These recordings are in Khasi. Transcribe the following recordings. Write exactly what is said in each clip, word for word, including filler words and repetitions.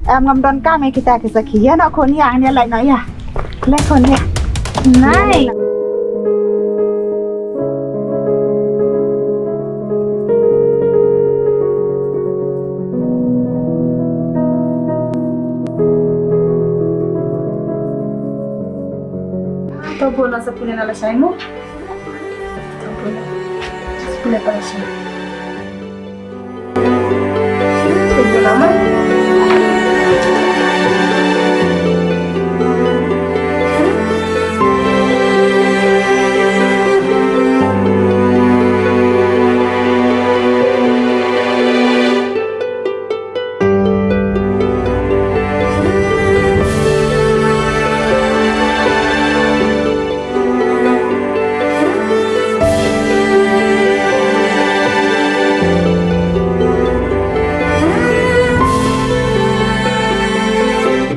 Em, ngam don kam ïa kita ki sakhi. Ïa noh khun ïa, ngan ïa leit noh ïa. Leit khun ïa. Nai. To bun na sa pule na la shai mo. To bun na sa pule pa la shai.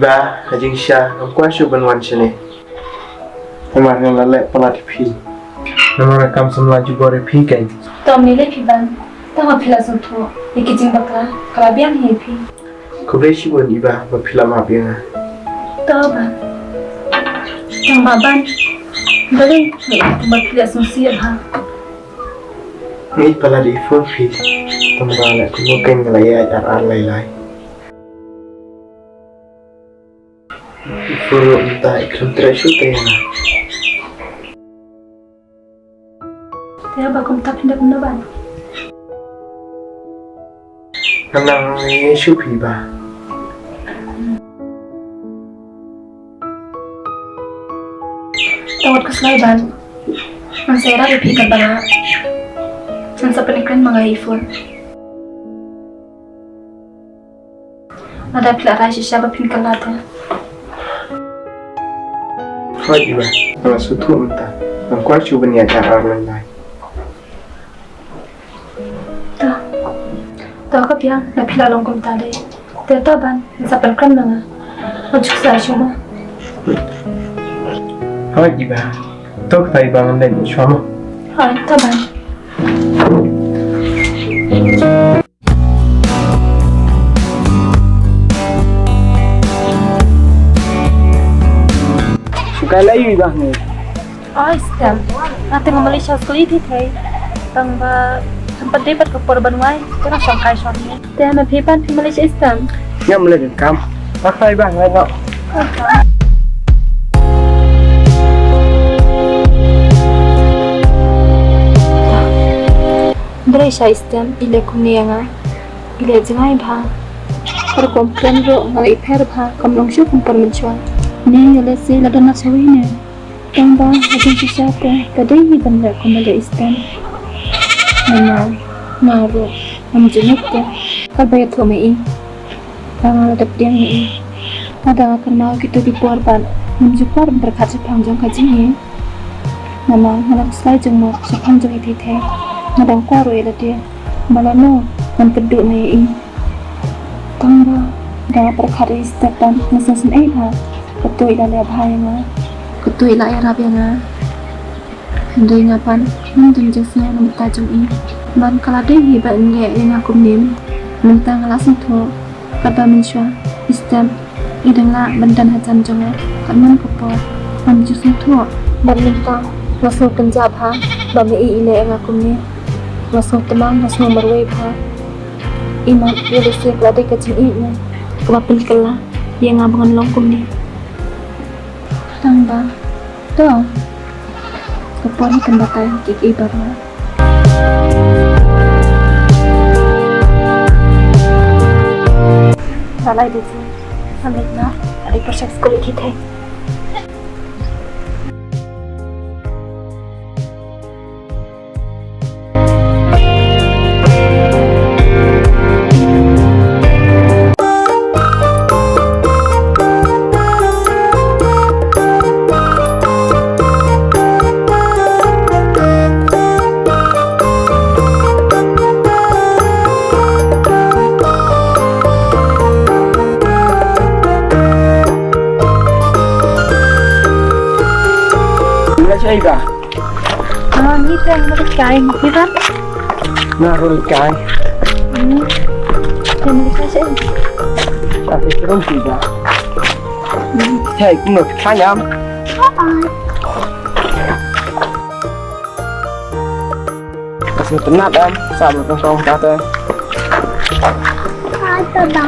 Iba, ha jingshisha ngam kwah shuh ban wan shane. Namar nga la leh palat ïa phi. Namar nga kam samla jubor ïa phi kein. To ym lei lei phi Ban. Tang ba phi la sngewthuh ïa ki jingbakla, ka la biang hi ïa phi. Khublei shibun Iba ba phi la map ïa nga. To Ban. Tang ba Ban, balei nga ïohi ba phi la sngewsih bha? Nga ïeit palat ïa i Fur phi. Tang ba la kumno kein nga la ïaid ar ar lai lai. I Fur ruh mynta i khlem treh shuh te ïa nga. Te ba kumta phin da kumno Ban? Ngam nang ïa shuh phi Ba. Te wat khuslai Ban. Ngan sa ïarap ïa phi katba lah. Ngan sa pynkren ma nga ïa i Fur. Lada phi la rai shisha ba phin kylla te. Hooid Iba, nga la sngewthuh mynta. Ngam kwah shuh ban ïaid ar ar lai lai. To. To ka biang, lada phi la long kumta dei. Te to Ban, ngan sa pynkren ma nga. Wat khuslai shuh mo. Hooid Iba. To kata Iba ngan leit shuwa mo. Hooid, to Ban. Shu kai la ïa i Bah ne? Oi, Stem. Nga te nga mlei sha skul ïa phi thei. Tang ba kam pat dei pat ka por ban wai. Te nga shong kai shong ne. Te ma phi Ban phi mlei sha Stem? Nga mlei kam. Ba kai Bah ngai no. Dei sha Stem i leh kumne ïa nga. I leh jngai bha. Ka rukom kren ruh nga la ïapher bha, kam long shuh kum por mynshuwa. Ne ïa leh shi la don na shawi ne. Tang ba ha jingshisha te ka dei hi ban leh kum ba leh Stem. Namar nga ruh ngam ju ngeit te. Katba ïathuh ma i, ba nga la dep pdiang ïa i. Lada nga kynmaw kito ki por pat ngam ju kwah ban pyrkhat shaphang jong ka jingim. Namar nga la khuslai jingmut shaphang jong i thei thei. Nga dang kwah ruh ïa lade ba lano ngan kynduh noh ïa i. Tang ba da nga pyrkhat ïa i Stem pat nga sngewsynei bha. Kato i la leh bha ïa nga, kato i la ïarap ïa nga. Hynrei nga pat ngam don jingsngew na bynta jong i. Ban ka la dei hi ba in leh ïa nga kumne. Mynta nga la sngewthuh. Katba mynshuwa i Stem i dang lah ban don hajan jong nga. Katno ka por ngam ju sngewthuh. Bad mynta nga sngew kynjah bha ba ma i i leh ïa nga kumne. Nga sngew tymmen, nga sngew marwei bha. I mat ïa lehse ka la dei ka jingïeit ne kaba pynkylla ïa nga ba ngan long kumne. Tang ba to ka por kan batai kiei kiei baroh. Ba lai dei. Ngan leit noh. Ka dei por sha skul ïa ki thei. Mula siya iba? Ah, ni ka, mula kai, ni ka? Na, mula kai. Hmm. Mula siya. Tapi terus tidak. Hei, kumno, tanya am? Kasi tenat am, sabar kong kong kata. Kata ba.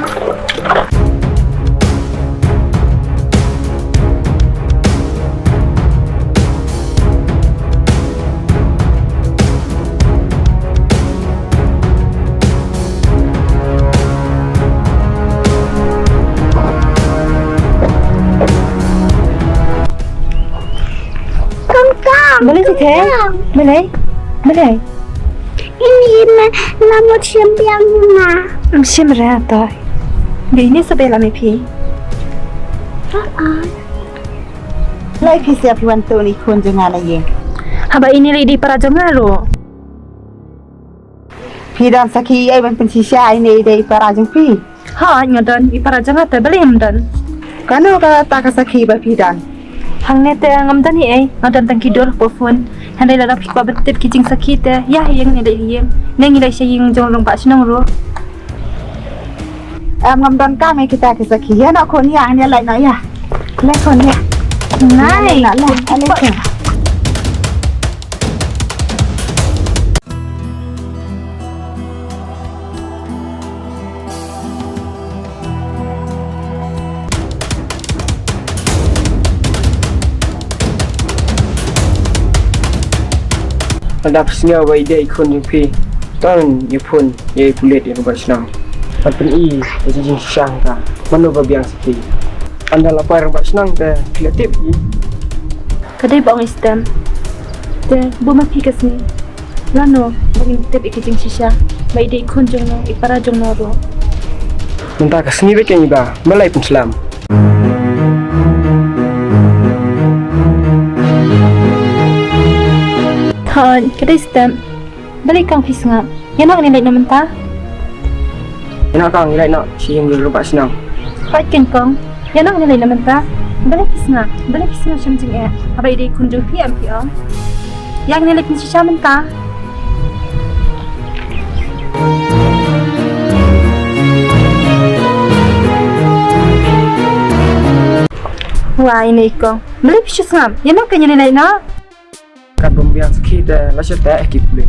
Kong kong. Balei te? Kong kong. Balei? Balei? Ini na, na mut shem biang na. Shem ra ta. Dei ini sa bela me phi. Ah, ah. Lai phi sia phi wan tu ni khun jong nga na ye. Haba ini lai dei para jong nga ruh. Phi don sakhi ei ban pynshisha ine i dei i para jong phi? Hooid, nga don i para jong nga te, balei ym don? Kano kata ka sakhi ba phi don? Hangne te ngam don ei ei, nga don tang ki dur hapoh phone. Hynrei lada phi kwah ban tip ki jingsakhi te, ïa ha ïing ne leit ha ïing. Ne ngi leit sha ïing jong u rangbah shnong ruh. Em, ngam don kam ïa kita ki sakhi. Ïa noh khun ïa, ngi leit noh ïa. Leit khun ïa. Nai. Leit noh, leit, leit, leit. Lada phi sngew ba i dei i khun jong phi, to ngin ïa phone ïa i pulit ïa ka rangbah shnong. Ban pyni ïa ka jingshisha ka, mano ba biang sakhi. Ynda la poi rangbah shnong te phi la tip ïa. Ka dei ba ong i Stem. Te bun ma phi ka sngi. Lano ba ngin tip ïa ka jingshisha ba i dei i khun jong no, i para jong no ruh. Mynta ka sngi bad ka ngi ba, balei pynslem? Thon, ka dei Stem. Balei kong phi sngap? Ïa noh ngi leit noh mynta. Ïa noh kong, ngi leit noh sha ïing rangbah shnong. Hooid keiñ kong. Ïa noh ngi leit noh mynta. Balei phi sngap? Balei phi sngap shem jingeh? Haba i dei i khun jong phi em phi ong. Ïa ngi leit pynshisha mynta. Wah, ine i kong. Balei phi shu sngap? Ïa noh keiñ ngi leit noh. Katba ym biang sakhi te la shu teh ki pulit.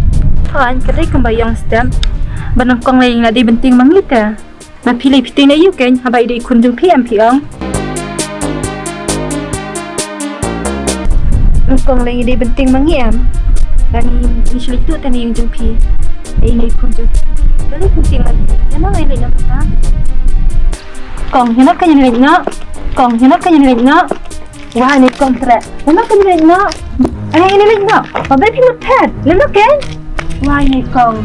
Thon, ka dei kumba i ong Stem. Ba nyngkong lei nga dei ban tieng ma ngi te. Ma phi lei phi tieng ïa u keiñ, haba i dei i khun jong phi em phi ong. Nyngkong lei ngi dei ban tieng ma ngi em. Ba ngi, ngi shu leit tuh te na ïing jong phi. Dei ngi i khun jong phi. Balei phi tieng ma ngi? Ïa noh ngi leit noh mynta. Kong, ïa noh keiñ ngi leit noh. Kong, ïa noh keiñ ngi leit noh. Wah, ine i kong treh. Lano ka ngi leit noh? Ane ngi leit noh. Ba balei phi mut phet? Lano ka? Wah, ine i kong.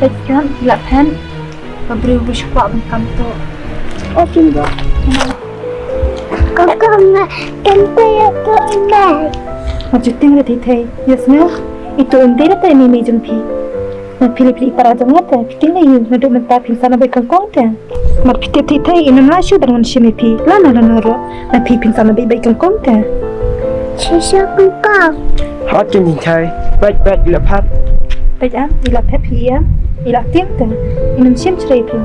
Phet kan, la phet. Ba briew ba shu kwah ban kam to. Oh, pynda. Kong kong na, kan phet ko ine. Wat ju tieng re thei thei. Yes, no? Ito inde re te ine me jong phi. Na phi lei phi i para jong nga te. Phi tieng na ïu, naduh mynta phin sa na bai kong kong te. Mar phi tip thei thei, ïa ngan la shu ban wan shim ïa phi. Lano lano ruh. Na phi phin sa na beit beit kong kong te. Shisha kong kong. Hot kin jin chai. Beit beit ila phat. Beit am, ila phat phi am. Ila tieng te. Ïa ngan shim shrei phi.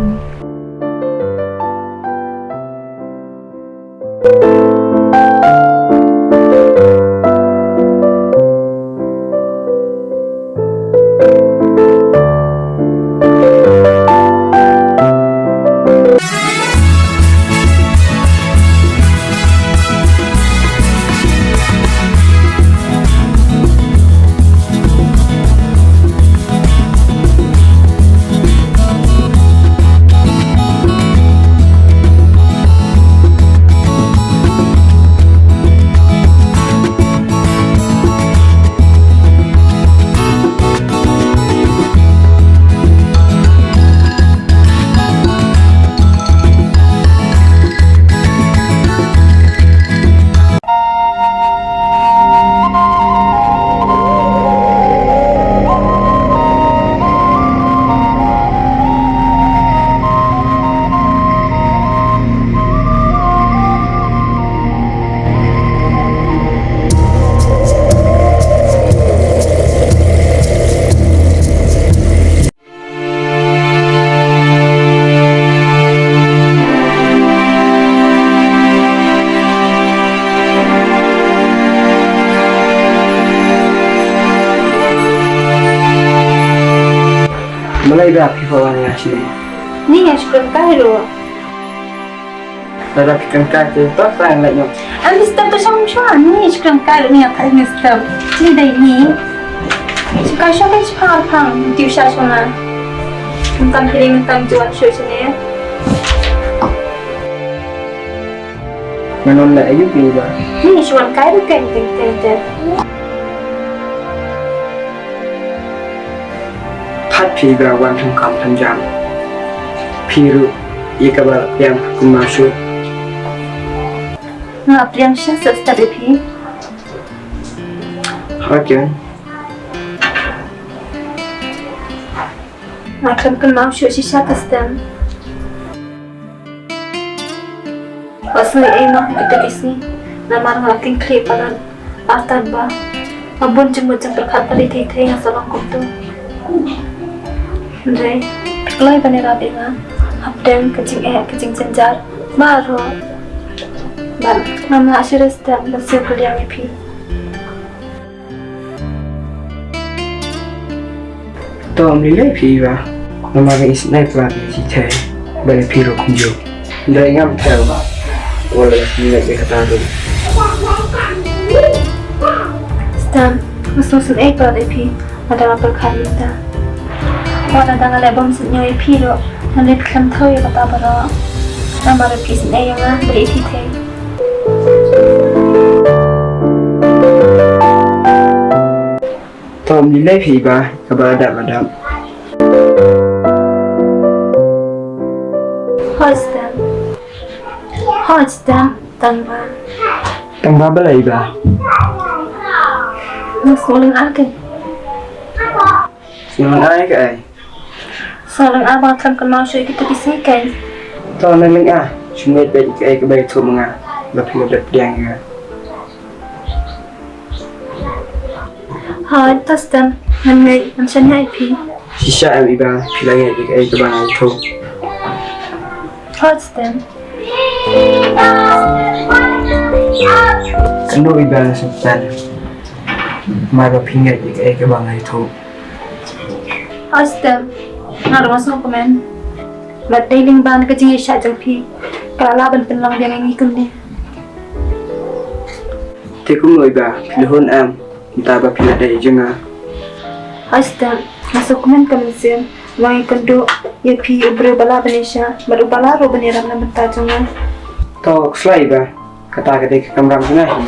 Ira phi ba wan nga shini. Ni nga shu kren kai ruh. Lada phi kren kai te to tang leh nyong. Am, Mister, to shong shwa ni shu kren kai ruh ni, atai Mister. Ni dei ni. Shu kai shu kai shu phang phang. Tiu sha shu na. Tam phi dei tam juan shu shini. Manon la ayu phi ba. Ni shu wan kai ruh kai teng teng teng. Phat phi ba wan thung kam thung jam. Phi ruh ïa kaba ïa kum ma shu. Nga priang sha sa step ïa phi. Okay. Nga khlem kynmaw shuh shisha te Stem. Wat sngew ei noh ïa kito ki sngi. Namar nga la kynkhlieh palat artat ba nga bun jingmut jingpyrkhat ba dei thei thei nga sa long kumto. Hynrei phi kloi ban ïarap ïa nga hapdeng ka jingeh ka jingjynjar baroh. Bad ngam lah shuh re Stem ban siew kylliang ïa phi. To ym lei lei phi Iba. Namar nga isynei palat ïa ki thei ba ïa phi ruh kumjuh. Hynrei ngam thew ba wat la phi ngeit ïa kata ruh. Stem, nga sngewsynei palat ïa phi lada nga pyrkhat ïa kata. Wat lada nga leh bymsuidñiew ïa phi ruh, ngan leit khlem thew ïa kata baroh. Namar phi isynei ïa nga ba dei thei thei. To ym lei lei phi Iba, kaba la dap la dap. Hooid Stem. Hooid Stem, tang ba. Tang ba balei Iba? Nga sngewlyngngoh kein. Sngewlyngngoh kaei? Sngewlyngngoh ba nga khlem kynmaw shuh ïa kito ki sngi kein. To nang lyngngoh, shu ngeit beit ïa kaei kaba ïathuh ma nga ba phi la dep pdiang ïa nga. Hooid to Stem, ngan ngeit, ngan shaniah ïa phi. Shisha em Iba, phi la ngeit ïa kaei kaba nga ïathuh? Hooid Stem. Kano Iba nga sngewthuh. Namar ba phi ngeit ïa kaei kaba nga ïathuh. Hooid Stem, nga ruh nga sngewkmen. Bad dei lyngba ka jingïaishah jong phi ka la lah ban pynlong biang ïa ngi kumne. Te kumno Iba, phi la hun em mynta ba phi la dei jong nga? Hooid Stem, nga sngewkmen ka mynsiem ba nga ïakynduh ïa phi, u briew ba lah ban ïaishah bad uba lah ruh ban ïarap na bynta jong nga. To khuslai Iba, kata ka dei ka kamram jong nga hi.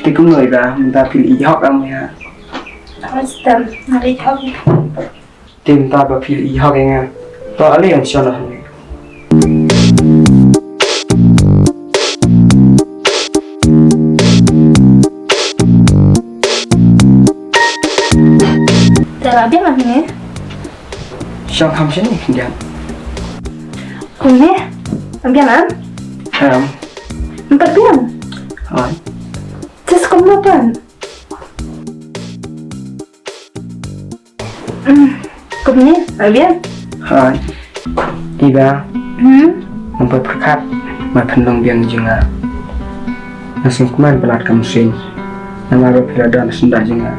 Te kumno Iba, mynta phi la ïoh hok em ïa? Hooid Stem, nga la ïoh hok. Te mynta ba phi la ïoh hok ïa nga, to ale ngan shong noh hangne. Te la biang hangne. Shong kham shane khyndiat. Kumne? Ym biang em? Em. Ym pat biang. Hooid. Te kumno pat? Hmm, kumne, ym biang. Hooid. Iba. Hmm? Ngan poi pyrkhat, ma pynlong biang jong nga. Nga sngewkmen palat ka mynsiem. Namar ba phi la don ha syndah jong nga.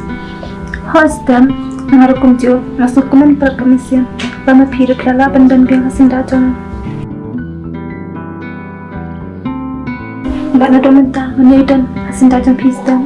Hooid Stem, nga ruh kumjuh, nga sngewkmen palat ka mynsiem. Ba ma phi ruh phi la lah ban don biang ha syndah jong nga. Bad naduh mynta ngan ïai don ha syndah jong phi Stem.